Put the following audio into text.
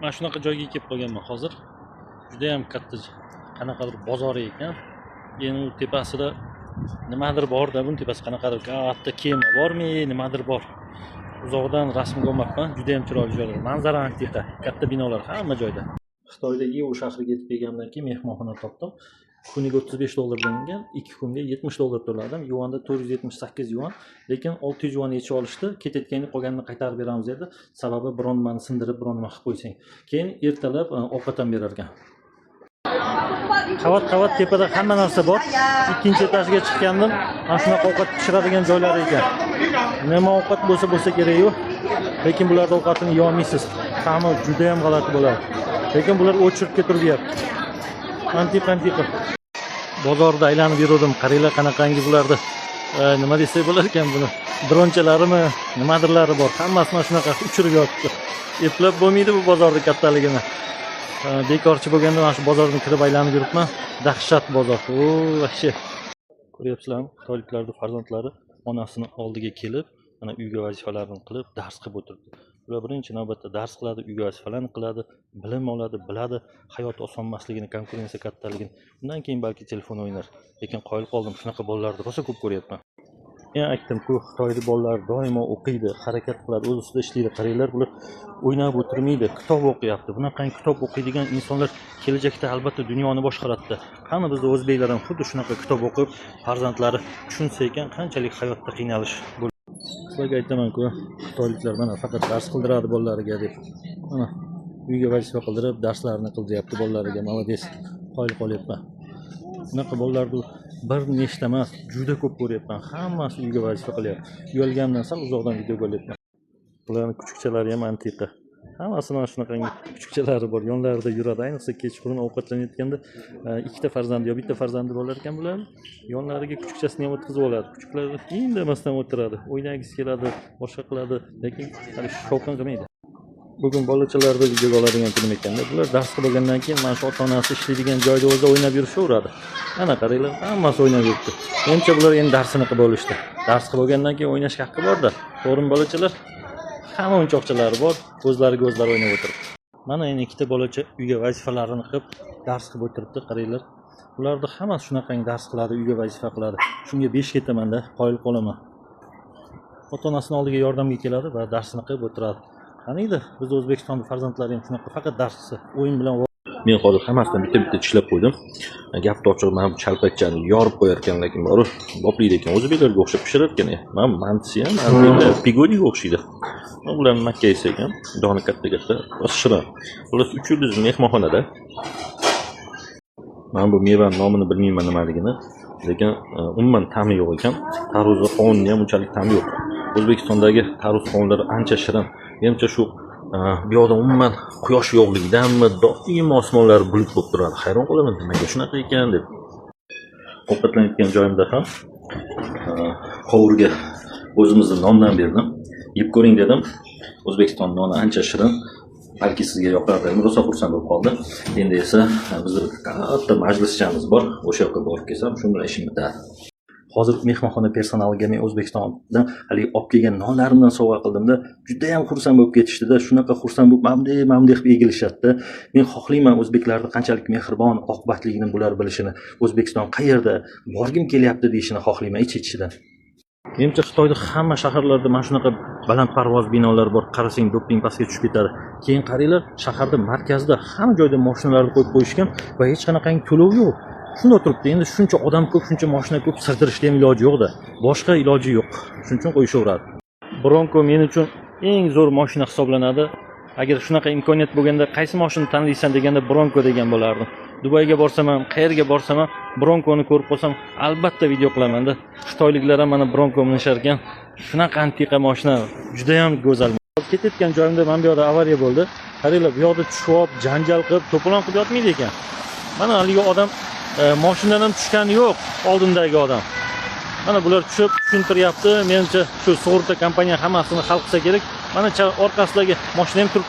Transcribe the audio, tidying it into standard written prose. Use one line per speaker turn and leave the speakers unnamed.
Mana shunaqa joyga kelib qolganman hozir. Judayam katta qanaqadir bozor ekan. Endi u tepasida nimadir borda, buni tepasi qanaqadir katta kema bormi, nimadir bor. Uzoqdan rasmga olmabman, judayam chiroyli joylar. Manzara antiqa, katta binolar hamma joyda. Xitoyda Yiwu shahriga yetib kelgandan keyin mehmonxona topdim. Kuniga 35 dollardan ekan, 2 kunga 70 dollar to'ladim. Yuanda 478 yuan, lekin 600 yuan yechib olishdi. Ketayotganda qolganini qaytarib beramiz dedi. Sababi biron nimani sindirib, biron nima qilib qo'ysang. Keyin ertalab ovqat ham berar ekan. Qavat qavat tepada hamma narsa bor. Ikkinchi etajiga chiqqandim, mana shunaqa ovqat pishiradigan joylari ekan. Nima ovqat bo'lsa kerak-yu, lekin bularni ovqatini yeyolmaysiz. Ta'mi juda ham g'alati bo'ladi. Lekin bular очередь ga turib yeyapti. Antiqa, antiqa. Bozorda aylanib yuruvdim. Qaranglar, qanaqangi bularni nima desak bo'lar ekan buni? Dronchalarimi, nimadirlari bor. Hammasi mana shunaqa uchirib yotibdi. Eplab bo'lmaydi bu bozorni kattaligini. Bekorchi bo'lganda mana shu bozorni kirib aylanib yuribman. Dahshat bozor. O, вообще. Ko'ryapsizlarmi? Xitoyliklarning farzandlari onasini oldiga kelib, mana uyga vazifalarini qilib, dars qilib o'tiribdi. Ular birinchi navbatda dars qiladi, uyga vazifalarni qiladi, bilim oladi, biladi hayot oson emasligini, konkurensiya kattaligini. Undan keyin balki telefon o'ynar. Lekin qoyil qoldim, shunaqa bolalarni rosa ko'p ko'ryapman. Men aytdim-ku, Xitoyda bolalar doimo o'qiydi, harakat qiladi, o'z ustida ishlaydi. Qaranglar, bular o'ynab o'tirmaydi, kitob o'qiyapti. Bunaqangi kitob o'qiydigan insonlar kelajakda albatta dunyoni boshqaradida. Qani, bizni o'zbeklar ham xuddi shunaqa kitob o'qib, farzandlari tushunsa ekan, qanchalik hayotda qiynalish. Sizlarga aytaman-ku, xitoyliklar mana faqat dars qildiradi bolalariga deb. Mana uyga vazifa qildirib, darslarini qildiryapti bolalariga. Молодец. Qoyil qolyapman. Bunaqa bolalarni bir nechta emas, juda ko'p ko'ryapman. Hammasi uyga vazifa qilyapti. Uyalganimdan sal uzoqdan videoga olyapman. Bularni kuchukchalari ham antiqa. Hammasi mana shunaqangi kuchukchalari bor, yonlarida yuradi. Ayniqsa kechqurun ovqatlanayotganda ikkita farzandi yo bitta farzandi bo'lar ekan bularni, yonlariga kuchukchasini ham o'tkazib oladi. Kuchuklar indamasdan o'tiradi, o'ynagisi keladi, boshqa qiladi, lekin hali shovqin qilmaydi. Bugun bolachalarni videoga oladigan kunim ekanda. Bular dars qilib bo'lgandan keyin mana shu ota onasi ishlaydigan joyda o'zi o'ynab yurishaveradi. Mana qaranglar, hammasi o'ynab yuribdi. Menimcha, bular endi darsini qilib bo'lishdi. Dars qilib bo'lgandan keyin o'ynashga haqqi borda, to'g'rimi, bolachalar? Hamma o'yinchoqchalari bor, o'zlariga o'zlari o'ynab o'tiribdi. Mana endi ikkita bolacha uyga vazifalarini qilib, dars qilib o'tiribdi, qaranglar. Ularni hammasi shunaqangi dars qiladi, uyga vazifa qiladi. Shunga besh ketamanda, qoyil qolaman. Ota onasini oldiga yordamga keladi va darsini qilib o'tiradi. Qaniydi biz O'zbekistonda farzandlari ham shunaqa faqat dars qilsa, o'yin bilan.
Men hozir hammasidan bitta bitta tishlab qo'ydim. Gapni ochig'i, mana bu chalpakchani yorib qo'yar ekan, lekin boru boplaydi ekan, o'zbeklarga o'xshab pishirar ekan. Mana bu mantisi ham pigoniga o'xshaydi. Bular makka esa ekan, doni katta katta, shirin. Xullas, uch yulduzli mehmonxonada. Mana bu mevani nomini bilmayman nimaligini, lekin umuman ta'mi yo'q ekan. Tarvuzni, qovunni ham unchalik ta'mi yo'q. O'zbekistondagi tarvuz, qovunlar ancha shirin. Menimcha, shu bu yoqda umuman quyosh yo'qligidanmi, doimo osmonlar bulut bo'lib turadi. Hayron qolaman, nimaga shunaqa ekan deb. Ovqatlanayotgan joyimda ham повар ga o'zimizni nondan berdim, yeb ko'ring dedim. O'zbekiston noni ancha shirin, balki sizga yoqar dedim. Rosa xursand bo'lib qoldi. Endi esa bizni bir katta majlischamiz bor, o'sha yoqqa borib kelsam, shu bilan ishim bitadi. Hozir mehmonxona personaliga men O'zbekistondan haligi olib kelgan nonlarimdan sovg'a qildimda, judayam xursand bo'lib ketishdida. Shunaqa xursand bo'lib, mana bunday, mana bunday qilib egilishadida. Men xohlayman o'zbeklarni qanchalik mehribon, oqbatligini bular bilishini, O'zbekiston qayerda, borgim kelyapti deyishini xohlayman ich ichidan. Menimcha, Xitoyda hamma shaharlarda mana shunaqa balandparvoz binolar bor, qarasang, do'pping pastga tushib ketadi. Keyin qaranglar, shaharda markazida hamma joyda moshinalarni qo'yib qo'yishgan va hech qanaqangi to'lov yo'q. Shunday turibdi. Endi shuncha odam ko'p, shuncha moshina ko'p, sig'dirishni ham iloji yo'qda, boshqa iloji yo'q, shuning uchun qo'yishaveradi. Bronco men uchun eng zo'r moshina hisoblanadi. Agar shunaqa imkoniyat bo'lganda, qaysi moshinani tanlaysan deganda, Bronco degan bo'lardim. Dubayga borsam ham, qayerga borsam ham, Bronconi ko'rib qolsam, albatta video qilamanda. Xitoyliklar ham mana Bronco minishar ekan. Shunaqa antiqa moshina, judayam go'zal. Ketayotgan joyimda mana bu yoqda avariya bo'ldi. Qaranglar, bu yoqda tushib olib, janjal qilib, to'polon qilib yotmaydi ekan. Mana haligi odam moshinadan ham tushgani yo'q, oldindagi odam. Mana bular tushib tushuntiryapti. Menimcha, shu sug'urta kompaniya hammasini hal qilsa kerak. Mana orqasidagi moshina ham turibdi.